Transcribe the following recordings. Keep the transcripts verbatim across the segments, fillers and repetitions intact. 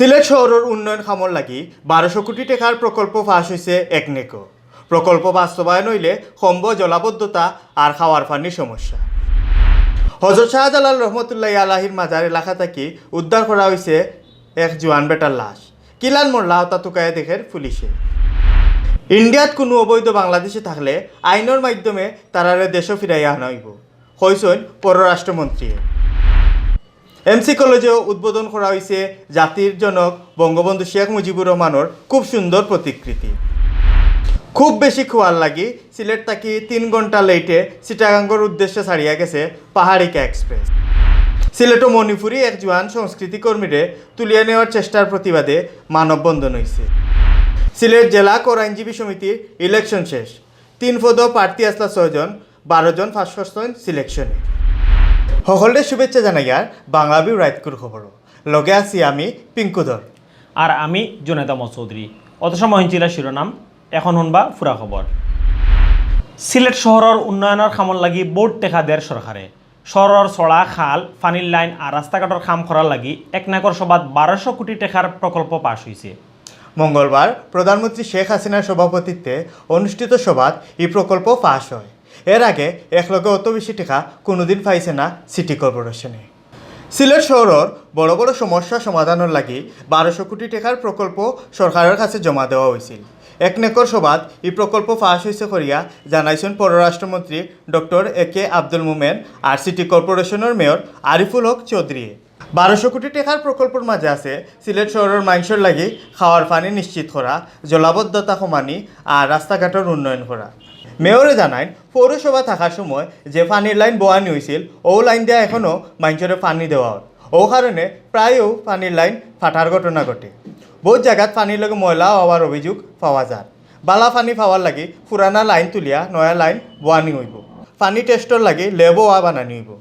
সিলেট শহরর উন্নয়ন কামর লাগি বারোশো কোটি টেকার প্রকল্প পাশ অইছে একনেকো। প্রকল্প বাস্তবায়ন অইলে কমবো জলাবদ্ধতা আর খাওয়ার পানির সমস্যা। হজরত শাহজালাল রহমতুল্লাহি আলাইহির মাজার এলাকা থাকি উদ্ধার করা অইছে এক জুয়ান বেটার লাশ। কিলান মরলা অতা তুকাইয়া দেখের পুলিশে। ইন্ডিয়াত কুনু অবৈধ বাংলাদেশি থাকলে আইনর মাধ্যমে তারারে দেশো ফিরাইয়া আনা অইবো, কইছইন পররাষ্ট্রমন্ত্রীয়ে। এমসি কলেজেও উদ্বোধন করা অইছে জাতির জনক বঙ্গবন্ধু শেখ মুজিবুর রহমানর খুব সুন্দর প্রতিকৃতি। খুব বেশি কুয়ার লাগি সিলেট থাকি তিন ঘন্টা লেটে চিটাগাঙ্গর উদ্দেশ্যে ছাড়িয়া গেছে পাহাড়িকা এক্সপ্রেস। সিলেটো মণিপুরি এক জুয়ান সংস্কৃতি কর্মীরে তুলিয়া নেওয়ার চেষ্টার প্রতিবাদে মানববন্ধন অইছে। সিলেট জেলা কর আইনজীবী সমিতির ইলেকশন শেষ। তিন পদো প্রার্থী আছলা ছয়জন, বারো জন পাশ করছইন সিলেকশনে। হকলরে শুভেচ্ছা জানাইয়ার বাংলাভিউ রাইতকুর খবরো। লগে আছি আমি পিঙ্কুধর। আর আমি জুনেদ আহমদ চৌধুরী। অত সময় হুনছিলা শিরোনাম, এখন হুনবা পুরা খবর। সিলেট শহরর উন্নয়নর কামর লাগি বউত টেকা দের সরকারে। শহরর ছড়া, খাল, পানির লাইন আর রাস্তাঘাটর কাম করার লাগি একনেকর সভাত বারোশো কোটি টেকার প্রকল্প পাশ অইছে। মঙ্গলবার প্রধানমন্ত্রী শেখ হাসিনার সভাপতিত্বে অনুষ্ঠিত সভাত ই প্রকল্প পাশ অয়। এর আগে একলগে অত বেশি টেকা কুনুদিন পাইছে না সিটি কর্পোরেশনে। সিলেট শহরর বড় বড় সমস্যা সমাধানর লাগি বারোশো কোটি টেকার প্রকল্প সরকারর কাছে জমা দেওয়া অইছিল। একনেকর সভাত ই প্রকল্প পাশ অইছে করিয়া জানাইছইন পররাষ্ট্রমন্ত্রী ডক্টর এ কে আব্দুল মোমেন আর সিটি কর্পোরেশনর মেয়র আরিফুল হক চৌধুরীয়ে। বারোশো কোটি টেকার প্রকল্পর মাঝে আছে সিলেট শহরর মাইনষর লাগি খাওয়ার পানি নিশ্চিত করা, জলাবদ্ধতা কমানি আর রাস্তাঘাটর উন্নয়ন করা। মেয়রে জানাইন, পৌরসভা থাকার সময় যে পানির লাইন বওয়ানি অইছিল, অউ লাইন দিয়া এখনো মাইনষরে পানি দেওয়া অর। অউ কারণে প্রায়উ পানির লাইন ফাটার ঘটনা ঘটে। বউত জাগাত পানির লগে ময়লা অওয়ার অভিযোগ পাওয়া যার। বালা পানি পাওয়ার লাগি পুরানা লাইন তুলিয়া নয়া লাইন বওয়ানি অইবো। পানি টেস্টর লাগি ল্যাবও বানানি অইবো।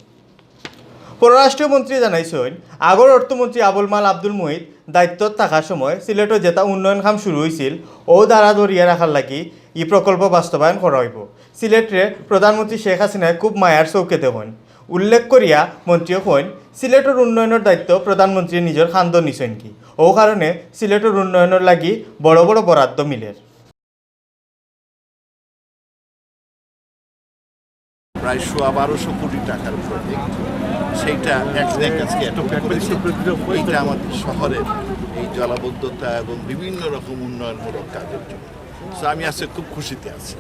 পররাষ্ট্রমন্ত্রী জানাইছইন, আগর অর্থমন্ত্রী আবুল মাল আব্দুল মুহিত দায়িত্বত থাকার সময় সিলেটো যেতা উন্নয়ন কাম শুরু অইছিল, অউ ধারা ধরিয়া রাখার লাগি ই প্রকল্প বাস্তবায়ন করা অইবো। সিলেটরে প্রধানমন্ত্রী শেখ হাসিনায় খুব মায়ার চউখে দেখইন। উল্লেখ করিয়া মন্ত্রীয়ে কইন, সিলেটর উন্নয়নর দায়িত্ব প্রধানমন্ত্রীয়ে নিজর কান্ধো নিছইন কি, অউ কারণে সিলেটর উন্নয়নর লাগি বড় বড় বরাদ্দ মিলের। প্রায় সোয়া বারোশো কোটি টাকার প্রজেক্ট, সেইটা এক র্যাক আজকে অ্যাপ্রুভ করেছে। এইটা আমাদের শহরের এই জলাবদ্ধতা এবং বিভিন্ন রকম উন্নয়নমূলক কাজের জন্য। তো আমি আজকে খুব খুশিতে আছি।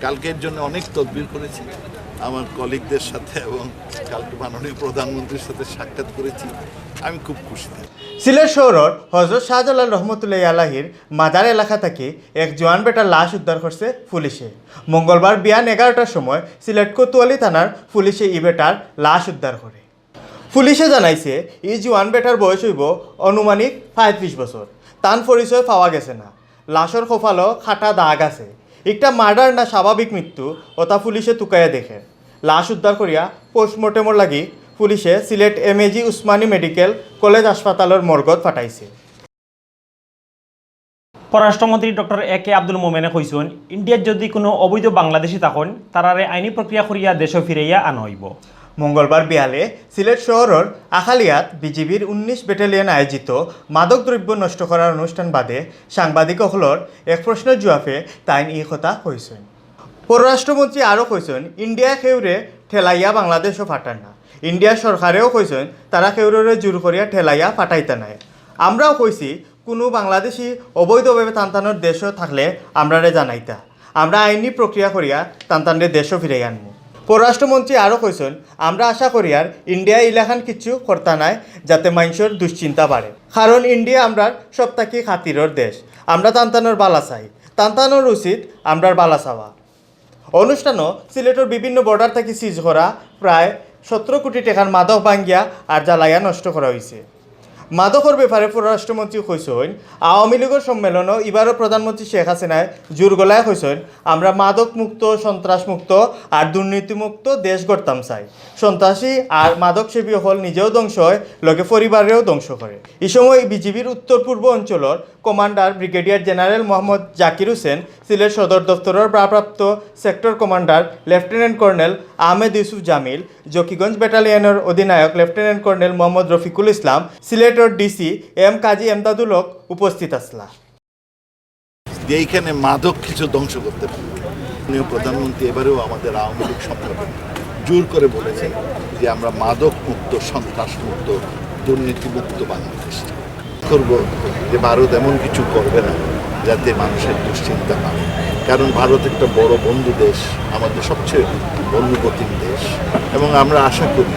কালকের জন্য অনেক তদবির করেছি আমার কলিগদের সাথে এবং কালকে মাননীয় প্রধানমন্ত্রীর সাথে সাক্ষাৎ করেছি। আমি খুব খুশিতে আছি। সিলেট শহরর হজরত শাহজালাল রহমতুল্লাহি আলাইহির মাজার এলাকা থাকি এক জোয়ান বেটার লাশ উদ্ধার করছে পুলিশে। মঙ্গলবার বিয়ান এগারোটার সময় সিলেট কোতোয়ালি থানার পুলিশে ই বেটার লাশ উদ্ধার করে। পুলিশে জানাইছে, ই জোয়ান বেটার বয়স অইবো আনুমানিক পঁয়ত্রিশ বছর। তান পরিচয় পাওয়া গেছে না। লাশর কপালো কাটা দাগ আছে। ইকটা মার্ডার না স্বাভাবিক মৃত্যু, অতা পুলিশে তুকাইয়া দেখের। লাশ উদ্ধার করিয়া পোস্টমর্টেমর লাগি পুলিশে সিলেট এমএজি উসমানী মেডিকেল কলেজ হাসপাতালর মর্গত পাঠাইছে। পররাষ্ট্রমন্ত্রী ডক্টর এ কে আব্দুল মোমেনে কইছইন, ইন্ডিয়াত যুদি কুনু অবৈধ বাংলাদেশি থাকইন, তারারে আইনি প্রক্রিয়া করিয়া দেশো ফিরাইয়া আনা অইবো। মঙ্গলবার বিয়ালে সিলেট শহরর আখালিয়াত বিজিবির উনিশ ব্যাটালিয়ন আয়োজিত মাদক দ্রব্য নষ্ট করার অনুষ্ঠান বাদে সাংবাদিক অকলর এক প্রশ্নর জুয়াফে তাইন ই কথা কইছইন। পররাষ্ট্রমন্ত্রী আরও কইছইন, ইন্ডিয়ায় কেউরে ঠেলাইয়া বাংলাদেশো ফাটার না। ইন্ডিয়া সরকারেও কইছইন, তারা কেউররে জোর করিয়া ঠেলাইয়া ফাটাইতা নায়। আমরাও কইছি, কুনু বাংলাদেশি অবৈধভাবে তান তানর দেশো থাকলে আমরারে জানাইতা। আমরা আইনি প্রক্রিয়া করিয়া তান তানরে দেশো ফিরাই আনমু। পররাষ্ট্রমন্ত্রী আরও কইছইন, আমরা আশা করিয়ার ইন্ডিয়া ইলাখান কিচ্ছু করতা নায়, যাতে মাইনষর দুশ্চিন্তা বাড়ে। কারণ ইন্ডিয়া আমরার সব থাকি খাতিরর দেশ। আমরা তান তানর বালা চাই, তান তানর উচিত আমরার বালা চাওয়া। অনুষ্ঠানো সিলেটর বিভিন্ন বর্ডার থাকি সিজ করা প্রায় সতেরো কোটি টেকার মাদক ভাঙ্গিয়া আর জ্বালাইয়া নষ্ট করা অইছে। মাদকর ব্যাপারে পররাষ্ট্রমন্ত্রী কইছইন, আওয়ামী লীগর সম্মেলনো ইবারও প্রধানমন্ত্রী শেখ হাসিনায় জোর গলায় কইছইন, আমরা মাদক মুক্ত, সন্ত্রাস মুক্ত আর দুর্নীতি মুক্ত দেশ গড়তাম চাই। সন্ত্রাসী আর মাদক সেবী অকল নিজেও ধ্বংস অয়, লগে পরিবাররেও ধ্বংস করে। ই সময় বিজিবির উত্তর পূর্ব অঞ্চলর commander brigadier general Mohammad Zakir Hossain, Sylhet সদর দফতরর ভারপ্রাপ্ত sector commander lieutenant colonel Ahmed Yusuf Jamil, Zakiganj ব্যাটালিয়নর অধিনায়ক লেফটেন্যান্ট কর্নেল মোহাম্মদ রফিকুল ইসলাম, সিলেটর ডিসি এম কাজী এমদাদুল হক উপস্থিত আছলা। যে এইখানে মাদক কিছু ধ্বংস করতে পারে। মাননীয় প্রধানমন্ত্রী এবারেও আমাদের আওয়ামী লীগ সম্পাদক জোর করে বলেছেন যে আমরা মাদক মুক্ত, সন্ত্রাস মুক্ত, দুর্নীতি মুক্ত বাংলাদেশ করব, যে ভারত এমন কিছু করবে না যাতে মানুষের দুশ্চিন্তা বাড়ে। কারণ ভারত একটা বড় বন্ধু দেশ, আমাদের সবচেয়ে বন্ধুপ্রতিম দেশ, এবং আমরা আশা করি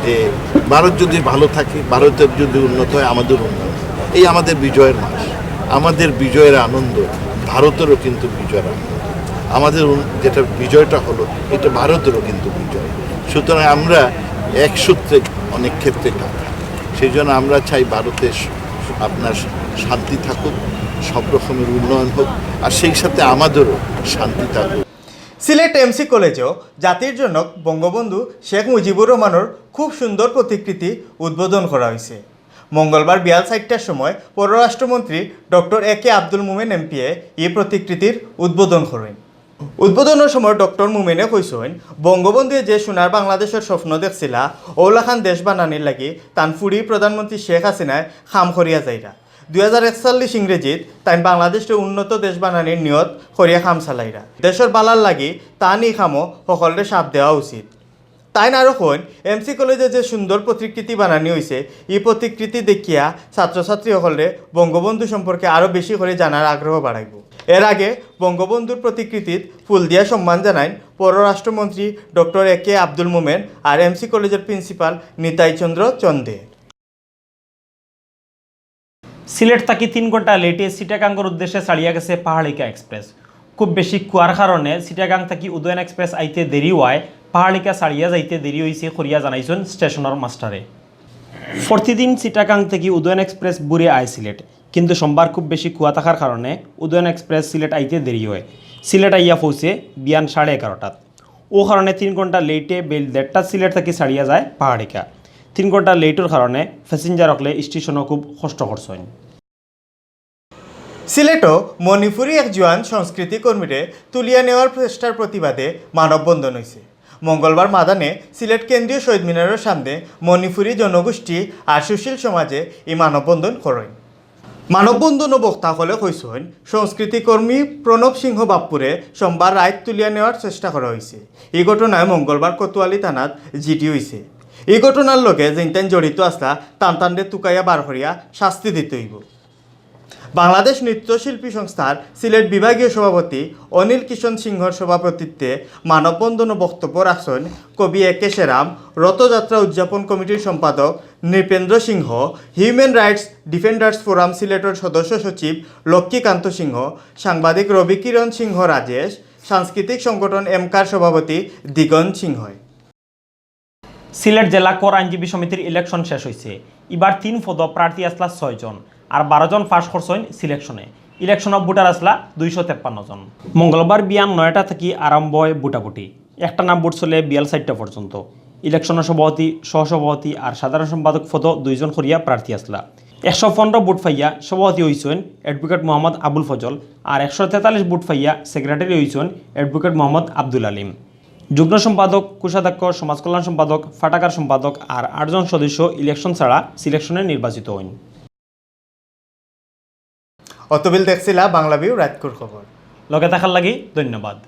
যে ভারত যদি ভালো থাকে, ভারতের যদি উন্নত হয়, আমাদের উন্নয়ন। এই আমাদের বিজয়ের মাস, আমাদের বিজয়ের আনন্দ, ভারতেরও কিন্তু বিজয়ের আনন্দ। আমাদের উন- যেটা বিজয়টা হলো, এটা ভারতেরও কিন্তু বিজয়। সুতরাং আমরা এক সূত্রে অনেক ক্ষেত্রে গাঁথা। সেই জন্য আমরা চাই ভারতে স- আপনার শান্তি থাকুক, সব রকমের উন্নয়ন হোক, আর সেই সাথে আমাদেরও শান্তি থাকুক। সিলেট এমসি কলেজেও জাতির জনক বঙ্গবন্ধু শেখ মুজিবুর রহমানর খুব সুন্দর প্রতিকৃতি উদ্বোধন করা হয়েছে। মঙ্গলবার বিয়াল চাইরটার সময় পররাষ্ট্রমন্ত্রী ডক্টর এ কে আব্দুল মোমেন এমপিয়ে এই প্রতিকৃতির উদ্বোধন করেন। উদ্বোধনের সময় ডক্টর মোমেনে কইসইন, বঙ্গবন্ধুয়ে যে সোনার বাংলাদেশর স্বপ্ন দেখছিলা, অউলাখান দেশ বানানির লাগি তান ফুড়ি প্রধানমন্ত্রী শেখ হাসিনায় কাম করিয়া যাইরা। দুই হাজার একচল্লিশ ইংরেজিত তাইন বাংলাদেশরে উন্নত দেশ বানানির নিয়ত করিয়া কাম চালাইরা। দেশর বালার লাগি তান ই কামো হকলরে সাথ দেওয়া উচিত। তাইন আরও কইন, এমসি কলেজে যে সুন্দর প্রতিকৃতি বানানি হইছে, ই প্রতিকৃতি দেখিয়া ছাত্রছাত্রী হকলরে বঙ্গবন্ধু সম্পর্কে আরও বেশি করে জানার আগ্রহ বাড়াইব। এর আগে বঙ্গবন্ধুর প্রতিকৃতিত ফুল দিয়া সম্মান জানাইন পররাষ্ট্রমন্ত্রী ডক্টর এ কে আব্দুল মোমেন আর এমসি কলেজের প্রিন্সিপাল নিতাই চন্দ্র চন্দে। সিলেট থাকি তিন ঘন্টা লেটে চিটাগাঙ্গর উদ্দেশ্যে ছাড়িয়া গেছে পাহাড়িকা এক্সপ্রেস। খুব বেশি কুয়ার কারণে চিটাগাং থাকি উদয়ন এক্সপ্রেস আইতে দেরি হওয়ায় পাহাড়িকা ছাড়িয়া যাইতে দেরি হইছে করিয়া জানাইছইন স্টেশনর মাস্টারে। প্রতিদিন চিটাগাং থাকি উদয়ন এক্সপ্রেস ভোরে আয় সিলেট, কিন্তু সোমবার খুব বেশি কুয়া থাকার কারণে উদয়ন এক্সপ্রেস সিলেট আইতে দেরি হয়। সিলেট আইয়া পৌঁছে বিয়ান সাড়ে এগারোটাত। ও কারণে তিন ঘন্টা লেটে বেইল দেড়টাত সিলেট থাকি ছাড়িয়া যায় পাহাড়িকা। তিন ঘন্টা লেটর কারণে প্যাসেঞ্জার অকলে স্টেশনও খুব কষ্ট করছইন। সিলেটও মণিপুরী এক জোয়ান সংস্কৃতি কর্মীরে তুলিয়া নেওয়ার চেষ্টার প্রতিবাদে মানববন্ধন হইছে। মঙ্গলবার মাদানে সিলেট কেন্দ্রীয় শহীদ মিনারর সামনে মণিপুরী জনগোষ্ঠী আর সুশীল সমাজে এই মানববন্ধন করইন। মানববন্ধনও বক্তা হকলে কইছইন, সংস্কৃতি কর্মী প্রণব সিংহ বাপ্পুরে সোমবার রাইত তুলিয়া নেওয়ার চেষ্টা করা হইছে। এই ঘটনায় মঙ্গলবার কোতোয়ালি থানাত জিডি হইছে। এই ঘটনার লগে যেইনতাইন জড়িত আছলা, তান তানরে তুকাইয়া বার করিয়া শাস্তি দিতে হইব। বাংলাদেশ নৃত্যশিল্পী সংস্থার সিলেট বিভাগীয় সভাপতি অনিল কিষণ সিংহর সভাপতিত্বে মানববন্ধন ও বক্তব্য রাখছইন কবি এ কে সেরাম, রথযাত্রা উদযাপন কমিটির সম্পাদক নৃপেন্দ্র সিংহ, হিউম্যান রাইটস ডিফেন্ডার্স ফোরাম সিলেটর সদস্য সচিব লক্ষ্মীকান্ত সিংহ, সাংবাদিক রবিকিরণ সিংহ রাজেশ, সাংস্কৃতিক সংগঠন এমকার সভাপতি দিগন সিংহয়। সিলেট জেলা কর আইনজীবী সমিতির ইলেকশন শেষ হইছে। ইবার তিন পদো প্রার্থী আছলা ছয় জন, আর বারো জন পাশ করছইন সিলেকশনে। ইলেকশনো ভোটার আছলা দুইশো তেপ্পান্ন জন। মঙ্গলবার বিয়ান নয়টা থাকি আরম্ভ হয় ভোটাভুটি। একটানা ভোট চলে বিয়াল চাইরটা পর্যন্ত। ইলেকশনো সভাপতি, সহসভাপতি আর সাধারণ সম্পাদক পদো দুইজন করিয়া প্রার্থী আছলা। একশো পনেরো ভোট পাইয়া সভাপতি হইছইন অ্যাডভোকেট মোহাম্মদ আবুল ফজল, আর একশো তেতাল্লিশ ভোট পাইয়া সেক্রেটারি হইছইন অ্যাডভোকেট মোহাম্মদ আব্দুল আলিম। যুগ্ম সম্পাদক, কোষাধ্যক্ষ, সমাজ কল্যাণ সম্পাদক, ফাটাকার সম্পাদক আর আটজন সদস্য ইলেকশন ছাড়া সিলেকশনে নির্বাচিত হইন। অতবিল দেখছিলা বাংলা ভিউ রাইতকুর খবর। লগে থাকার লাগি ধন্যবাদ।